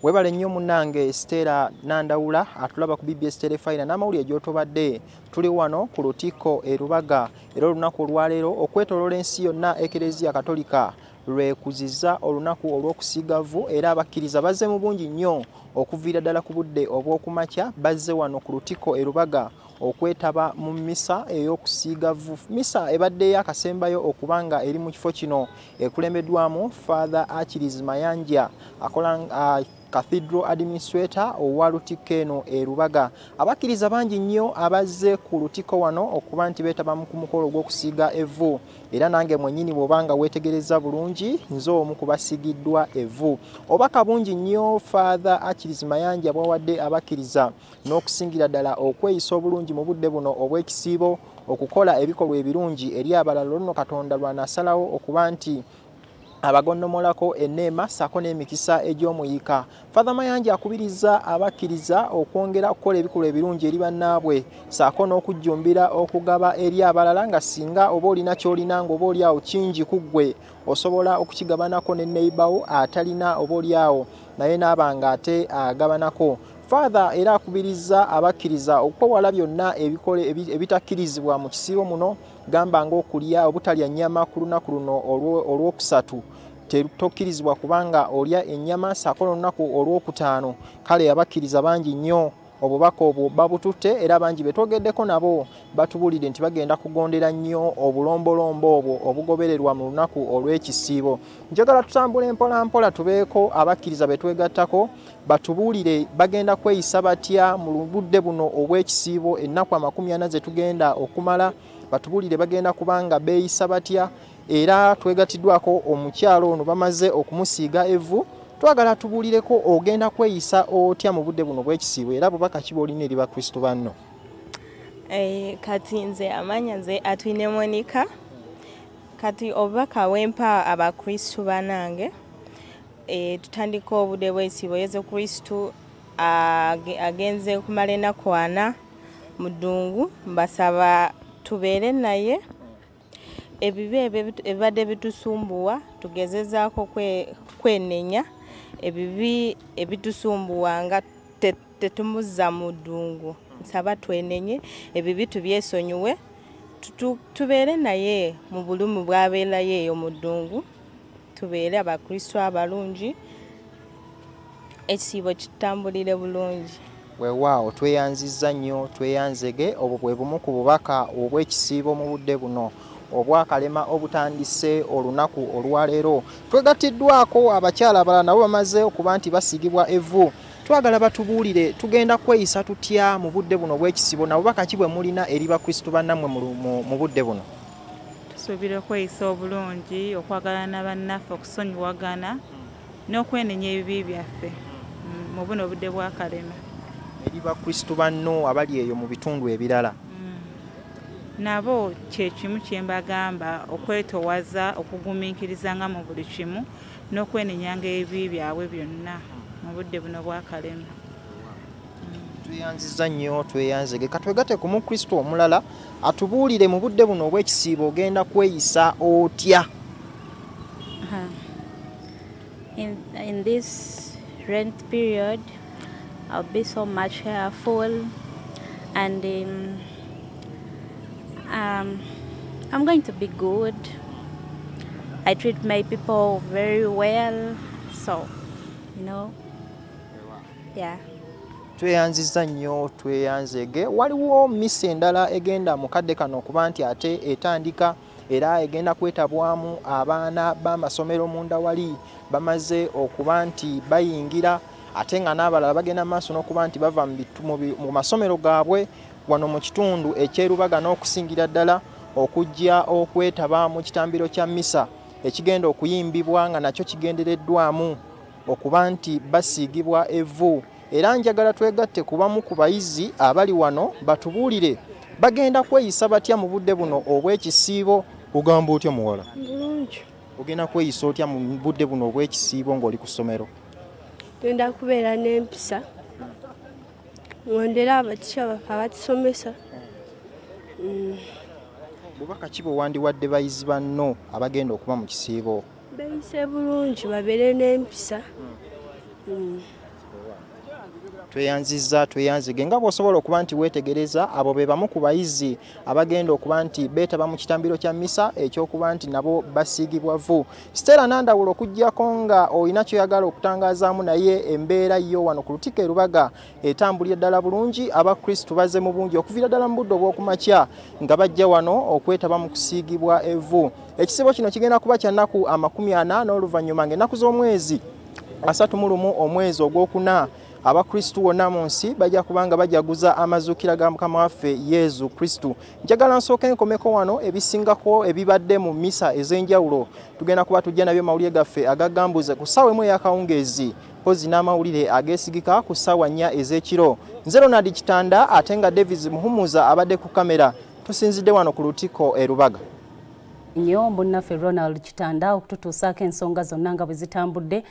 Webale nnyo munnange Stella Nandawula atulaba ku BBS Terefayina n'amawulire gy'otobadde. Tuli wano ku Lutikko e Lubaga, era olunaku olwaleero okwetooloola ensi yonna Ekereziya Katolika lwekuzizza olunaku olw'okusiiga vvu, era abakkiriza bazze mu bungi nnyo okuviira ddala ku budde obw'okumakya. Bazze wano ku Lutikko e Lubaga okwetaba mu mmisa ey'okusiiga vvu. Misa ebadde yakasembayo okuba nga eri mu kifo kino, ekulembeddwamu Father Achilles Mayanja, akola Cathedral Administrator owa Lutikko eno e Lubaga. Abakkiriza bangi nnyo abazze ku Lutikko wano okuba nti beetaba ku mukolo ogw'okusiiga evvu, era nange mwennyini bw'oba nga weetegereza bulungi, nze omu ku basiigiddwa evvu. Obubaka bungi nnyo Father Achilles Mayanja bwawadde abakkiriza, n'okusingira ddala okweyisa obulungi mu budde buno obw'ekisiibo, okukola ebikolwa ebirungi eri abalala, olwo nno Katonda lw'anaasalawo okuba nti abagonnomolako enneema ssaako n'emikisa egy'omuyiika. Father Mayanja akubiriza abakkiriza okwongera okukola ebikolwa ebirungi eri bannaabwe, ssaako n'okujjumbira okugaba eri abalala, nga singa oba olina ky'olina ng'oba oli awo kingi ku ggwe, osobola okukigabanako ne neighbour atalina, oba oli awo naye n'aba nga ate agabanako. Father era akubiriza abakkiriza okwewala byonna ebitakkirizibwa mu kisiibo muno, gamba ng'okulya obutalya nnyama ku lunaku luno olwokusatu, tokkirizibwa kubanga olya ennyama, ssaako n'olunaku olwokutaano. Kale abakkiriza bangi nnyo obubaka obwo babututte, era bangi betwogeddeko nabo batubuulidde nti bagenda kugondera nnyo obulombolombo obwo obugobererwa mu lunaku olw'ekisiibo. Njagala tutambule mpola mpola, tubeeko abakkiriza betwegattako batubuulire bagenda kweyisa batya mu budde buno obw'ekisiibo, ennaku 40 ze tugenda okumala. Batubuulire bagenda kubanga beeyisa batya. Era twegattiddwako omukyalo ono, bamaze okumusiiga evvu. Twagala tubuulireko ogenda kweyisa otya mu budde buno bw'ekisiibo, era bubaka ki bw'olina eri bakristo banno? Kati nze amanya nze Atwine Monica. Kati obubaka wempa abakristu banange, tutandika obudde bw'ekisiibo. Yesu Kristu agenze kumala ennaku 40 mu ddungu. Mbasaba tubeere naye, ebibi ebyo ebibadde bitusumbuwa tugezezaako kwenenya ebibi ebitusumbuwa nga tetumuzza mu ddungu. Nsaba twenenye ebibi, tubyesonyiwe, tubeere naye mu bulumi bw'abeerayo eyo mu ddungu, tubeere abakristu abalungi, ekisiibo kitambulire bulungi. Weewaawo, tweyanzizza nnyo, tweyanzege. Obwo bwe bumu ku bubaka obw'ekisiibo mu budde buno obwakalema obutandise olunaku olwaleero. Twegattiddwako abakyala abalala, nabo bamaze okuba nti basiigibwa evvu. Twagala batubuulire tugenda kweyisa tutya mu budde buno obw'ekisiibo, na bubaka ki bwe mulina eri bakristu bannammwe mu budde buno? Tusuubira okweyisa obulungi, okwagalana bannaffe, okusonyiwagana n'okwenenya ebibi byaffe mu buno obudde bw'akalema. Eri bakristu banno abali eyo mu bitundu ebirala? Nabo kyekimu kye mbagamba, okwetowaza, okugumiikirizanga mu buli kimu n'okwenenyanga ebibi byabwe byonna mu budde buno bw'akalema. Tweyanzizza nnyo, tweyanzege. Katwegatte ku mukristu omulala atubuulire mu budde buno obw'ekisiibo ogenda kweyisa otya? In this Lent period, I'll be so much careful and I'm going to be good. I treat my people very well, so, yeah. Tweyanzizza nnyo, tweyanzege. Waliwo misa endala egenda mu kadde kano okuba nti ate etandika, era egenda kwetabwamu abaana b'amasomero munda wali bamaze okuba nti bayingira, ate nga n'abalala bagenda maaso n'okuba nti bava mu masomero gaabwe wano mu kitundu eky'e Lubaga, n'okusingira ddala okujja okwetaba mu kitambiro kya misa ekigenda okuyimbibwa, nga nakyo kigendereddwamu okuba nti basiigibwa evvu. Era njagala twegatte ku bamu ku bayizi abali wano batubuulire bagenda kweyisa batya mu budde buno obw'ekisiibo. Ogamba otya, muwala? Bulungi. Ogenda kweyisa otya mu budde buno obw'ekisiibo ng'oli ku ssomero? Ngenda kubeera n'empisa, ngondera abatisha baffe abatusomesa. Bubaka ki bwe wandiwadde bayizi banno abagenda okuba mu kisiibo? Beeyise bulungi, babeere n'empisa. Tweyanziza, tweyanzige. Nga bw'osobola okuba nti weetegereza, abo be bamu ku bayizi abagenda okuba nti beetaba mu kitambiro kya misa ekyokuba nti nabo basiigibwa vvu. Stella Nandawula, okuggyako nga olina kyoyagala okutangazaamu, naye embeera yo wano ku Lutikko e Lubaga etambulira ddala bulungi. Abakristu bazze mu bungi okuviira ddala mu budde obw'okumakya nga bajja wano okwetaba mu kusiigibwa evvu. Ekisibo kino kigenda kuba kya nnaku 40, n'oluvannyuma ng'ennaku z'omwezi 31 omwezi ogwokuna, abakristu wonna mu nsi bajja kubanga bajaguza amazuukira ga Mukama waffe Yesu Kristu. Njagala nsooke nkomeko wano. Ebisingako ebibadde mu misa ez'enjawulo tugenda kuba tujja nabyo mawulire gaffe agagambuze ku ssaawa 1 ey'akawungeezi, mpozi n'amawulire ageesigika ku ssaawa 4 ez'ekiro. Nze Ronald Kitanda, ate nga Davis Muhumuza abadde ku kamera. Tusinzidde wano ku Lutikko e Lubaga. Nnyo munnaffe Ronald Kitanda okututuusaako ensonga zonna nga bwe zitambudde.